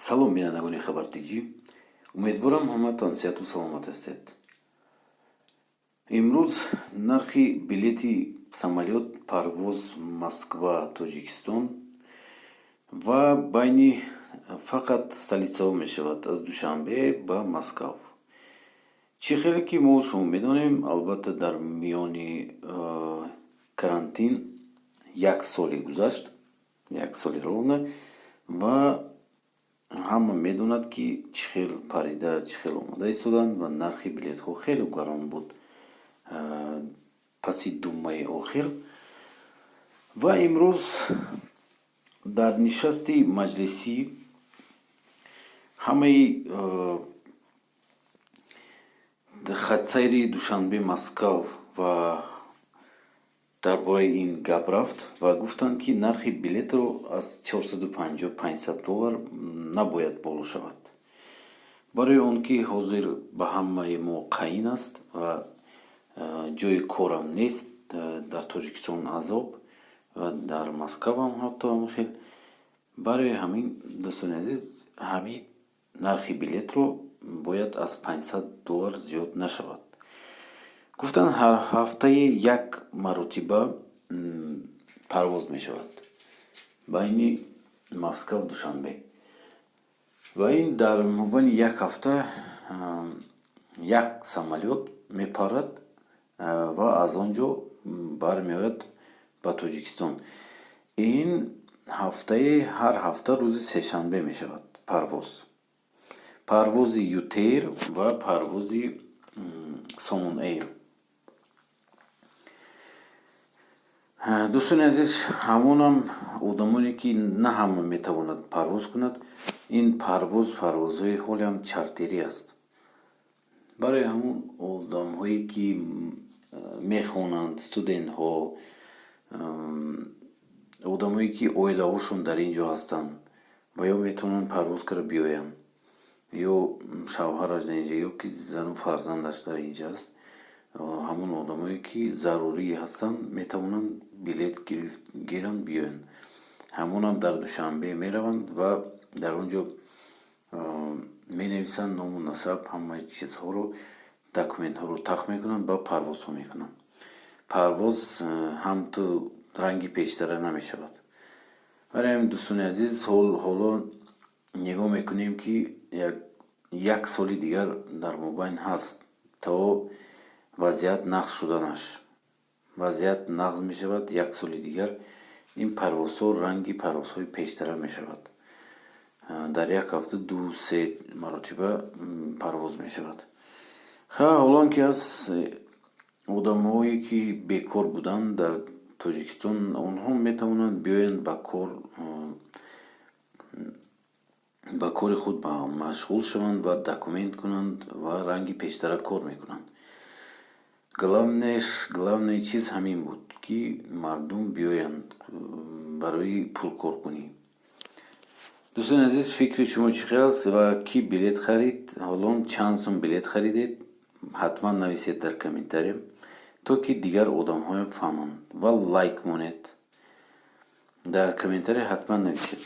Салом, бинандагони Хабар Тҷӣ. Умедворам, ҳамаатон сиҳату саломат ҳастед. Имрӯз нархи билети самолёт, парвоз Москва Тоҷикистон ва байни фақат столицаҳо мешавад, аз Душанбе ба Москав. Чӣ хеле ки мо шумо медонем, албатта, дар миёни карантин як соли гузашт, як соли ровно, ва ҳама медонад, ки чӣ хел парида, чӣ хел омода истоданд ва нархи билетҳо хеле гарон буд паси 2 моҳи охир. Ва имрӯз дар нишасти маҷлисӣ ҳамаи хатсайри Душанбе Москав ва дар бораи ин гап рафт ва гуфтанд, ки нархи билетро аз 450, 500 доллар набояд боло шавад, барои он ки ҳозир ба ҳамаи мо қаин аст ва ҷои корам нест дар Тоҷикистон, азоб, ва дар Москавам ҳатто ҳамин хел. Барои ҳамин, дӯстони азиз, ҳамин нархи билетро бояд аз 500 доллар зиёд нашавад, гуфтанд. Ҳар ҳафтаи як маротиба парвоз мешавад байни Москав Душанбе ва ин дар мобайни як ҳафта як самолёт мепарад ва аз он ҷо бармеояд ба Тоҷикистон. Ин ҳафтаи ҳар ҳафта рӯзи сешанбе мешавад парвоз, парвози ЮТэйр ва парвози Сомон Эйр. Дӯстони азиз, ҳамонам одамоне, ки на ҳама метавонад парвоз кунад. Ин парвоз парвозҳои ҳолиам чартерӣ аст. Барои ҳамон одамҳое, ки мехонанд, студентҳо, одамое, ки оилаҳошон дар ин ҷо ҳастанд ва ё метавонанд парвоз карда биёянд, ё шавҳараш дар инҷа, ё ки зану фарзандаш дар инҷа аст, ҳамон одамое, ки зарурӣ ҳастанд, метавонанд билет гиранд, биёянд. Ҳамонам дар Душанбе мераванд ва дар он ҷо менависанд ному насаб, ҳамаи чизҳоро, документҳоро тах мекунанд ва парвозҳо мекунанд. Парвоз ҳам ту ранги пештара намешавад. Барои ҳамин, дӯстони азиз, ҳоло нигоҳ мекунем, ки як соли дигар дар мобайн ҳаст то вазъият нағз шуданаш. Вазъият нағз мешавад, як соли дигар ин парвозҳо ранги парвозҳои пештара мешавад, дар як ҳафта ду се маротиба парвоз мешавад. Ха, ҳолон ки аз одамҳое, ки бекор буданд дар Тоҷикистон, онҳо метавонанд биёянд, ба кори худ машғул шаванд ва документ кунанд ва ранги пештара кор мекунанд. Главное чиз ҳамин буд, ки мардум биёянд барои пулкоркунӣ. Дӯстони азиз, фикри шумо чӣ хел аст ва кӣ билет харид, ҳолон чанд сум билет харидед, ҳатман нависед дар комментария, то ки дигар одамҳоям фаҳманд, ва лайк монед, дар комментария ҳатман нависед.